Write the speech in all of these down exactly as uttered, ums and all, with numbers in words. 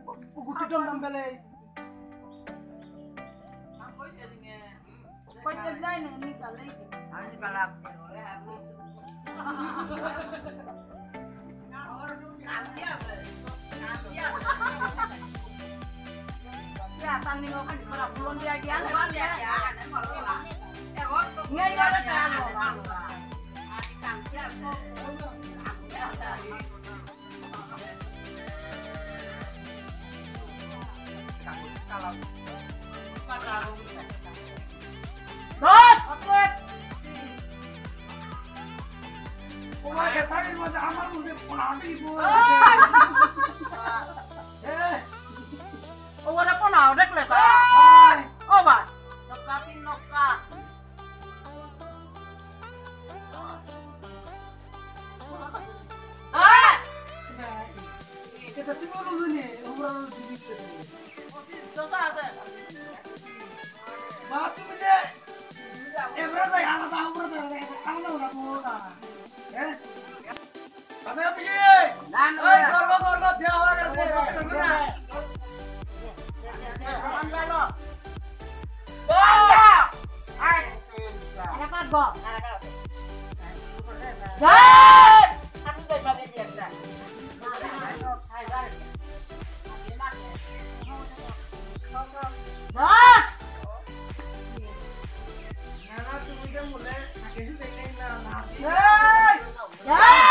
Uguti dom dom bele. Kau jangan ni kalau ini. Ani kalau Ya, tanding kau kan kalau belum dia dia. Belum dia dia, kan, kalau lah. Eh, oh, tuh, nggak, iya, ada iya, kalau ada lah. Kalau lah. Ah, di kamar, ya, se-, ya, tadi. Kalau, kalau, Dot! ওরা এটাই মজা, আমার মুখে পোলাও দিব। ওই! এ! ওরা পোলাও দেখলে তো? ওই! ও বা! নক্কা তিন নক্কা। আহ! এটা তুমি বলো নি, ওরা দিবি। দশ আছে। বাদ তুমি যে এবারে যাই, আলাদা, আলাদা, আলাদা, আলাদা, আলাদা। হ্যাঁ? আচ্ছা, অফিসে। না, না। এই, করবো, করবো, দেওয়া হয়ে গেছে। করবো না। আয়। আরে, পাঁচ বল। জয়! আমি তো এবার গেছি একটা। দশ! এই! এই!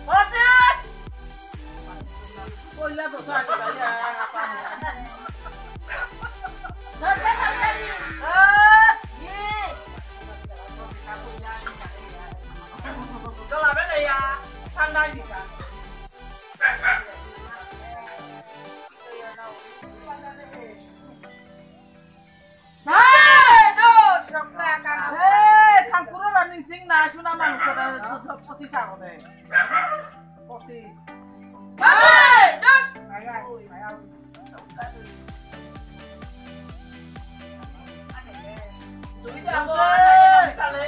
পঁচিশ! কইলা তো সাথে ভাই, আ, আ, আ, আ। দশ, দশ, আমি জানি। দশ, ই। চলা বে না ইয়া, ঠান্ডা হয়ে গেছে। এই, দশ, সবকা কাম। এই, ঠাকুরের রানিং সিং না, শোনা মানুষ করে, দুশো পঁচিশ আগে। পঁচিশ। এই, দশ। দুই যাবো, তাহলে।